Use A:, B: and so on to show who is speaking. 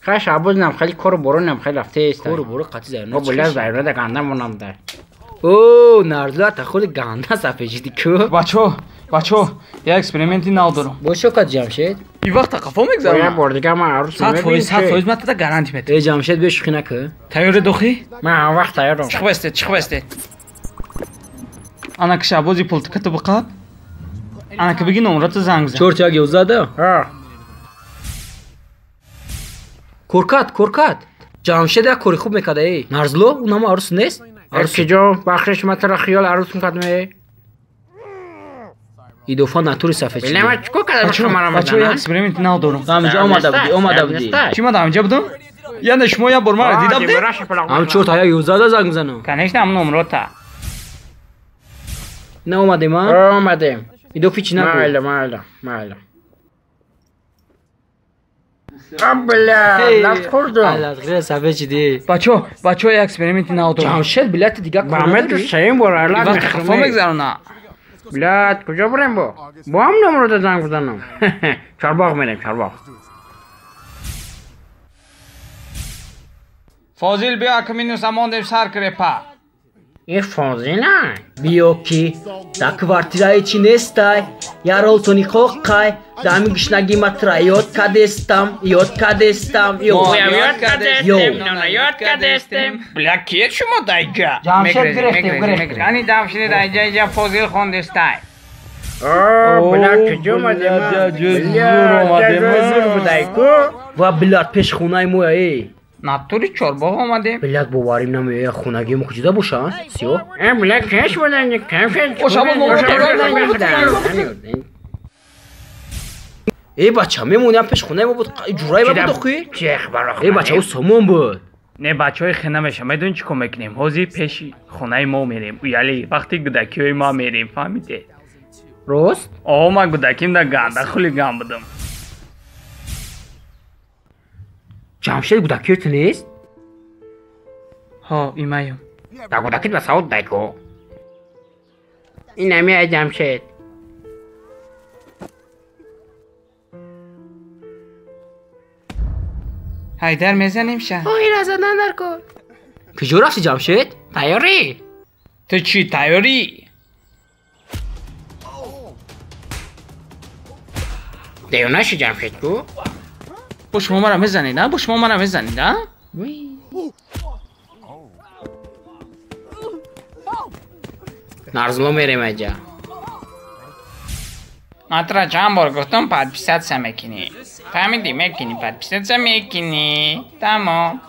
A: Хай Шабоз нам хеле кору боронам хеле рафтест.
B: Кору боро қатъи зайрона.
A: О бля зайрона да ганда монам да.
B: О, нарзла та худ ганда сафежиди ку.
C: Бачо, бачо, я эксперименти нав дорам.
B: Бо чо кад Ҷамшед?
C: И вақта қафо мегзарам.
A: Я бор дига ман арӯс
C: 100%, 100% ман тада гарантия метам.
B: Э Ҷамшед бе шӯхӣ накӣ.
C: Тайёре дохи?
A: Ман ҳам вақт тайёрам.
C: Чиқ басте, чиқ басте. Анаки Шабози пултиката биқаб. Анаки биги номрата занг зан.
B: 4 1 11 да?
A: Ҳа.
B: Коркат, коркат. Ҷамшед як кори хуб мекарда э. Нарзло, ӯ нама арӯс нест?
A: Арӯс киҷо? Бахшиш ман туро хиёл арӯс мекардам э.
B: Идофа натури сафед
A: Бля ман чӣ кор кардам шумо маро
C: Бачо, я эксперименти нав дорам.
B: Ҳаминҷо омада будӣ, омада будӣ.
C: Чӣ ман ҳаминҷо будам? Яъне шумо як бор маро дида будед?
B: Ҳам 4 1 11 да занг мезанам.
A: Конечно, ҳам номрота.
B: На омадем, а?
A: Омадем.
B: Идофи чӣ нагӯ?
A: Майла, майла, майла. Бля, лат хӯрдам.
B: Аллат сафед шидӣ.
C: Бачо, бачо, я эксперименти нав дорам.
B: Ҷамшед билети дига
A: Ба ман ту сеюм бор аллат
C: Вақта қафо мегзарона.
A: Блядь, куҷо бурем бо? Бо ҳам номрода занг бизанам. Чорбоғ мерем, чорбоғ.
C: Фозил биё ака минуса мондем сар крепа.
A: Ин Фозила?
B: Биё ки дар квартираи чӣ нестай, яролтони қоққай, дами гушнагӣ ма тра ёд кадестам, ёд кадестам,
A: Ёд кадестем, нона ёд кадестем.
C: Бля, киет шумо дайҷа?
A: Ҷамшед гирехтем, гирехтем.
C: Ани Ҷамшед дайҷа иҷа Фозил хондестай.
A: О, бля, куҷо омадем? Бля, зур будай ку?
B: Ва блядь, пеш хонаи моя э.
C: Натури чорбоғ омадем.
B: Блядь, боварим намеояд, хонагии мо куҷода боша, сиё?
A: Э, бля, кеш будан, кеш.
B: Э, бача, мемонем пеш хонаи мо буд, ҷурай ба буд охи?
A: Чӣ хабар?
B: Э, бача, ӯ сомон буд.
C: Не, бачаҳои хе намеша. Медонӣ чӣ кор мекунем? Ҳозир пеши хонаи мо мерем. Уяли, вақти гудакиҳои ма мерем, фаҳмиде?
B: Рост?
C: О, ман гудаким да ганда хулиган будам.
B: Ҷамшед гудакиё ту нест?
C: Ҳо, имаем.
A: Да гудакит ба савод дай ку. Ин ами Ҷамшед.
C: Ҳайдар мезанем ша.
A: Оҳира задан дар кор.
B: Куҷо рафти Ҷамшед?
A: Тайёрӣ?
C: Ту чӣ тайёрӣ?
A: Девона ши Ҷамшед ку?
C: Бо шумо мара мезанед, а? Бо шумо мара мезанед, а?
B: Нарзло мерем аҷа.
C: Ман туро чанд бор гуфтам подписаться мекунӣ. Фаҳмидӣ? Мекунӣ, подписаться мекунӣ. Тамом.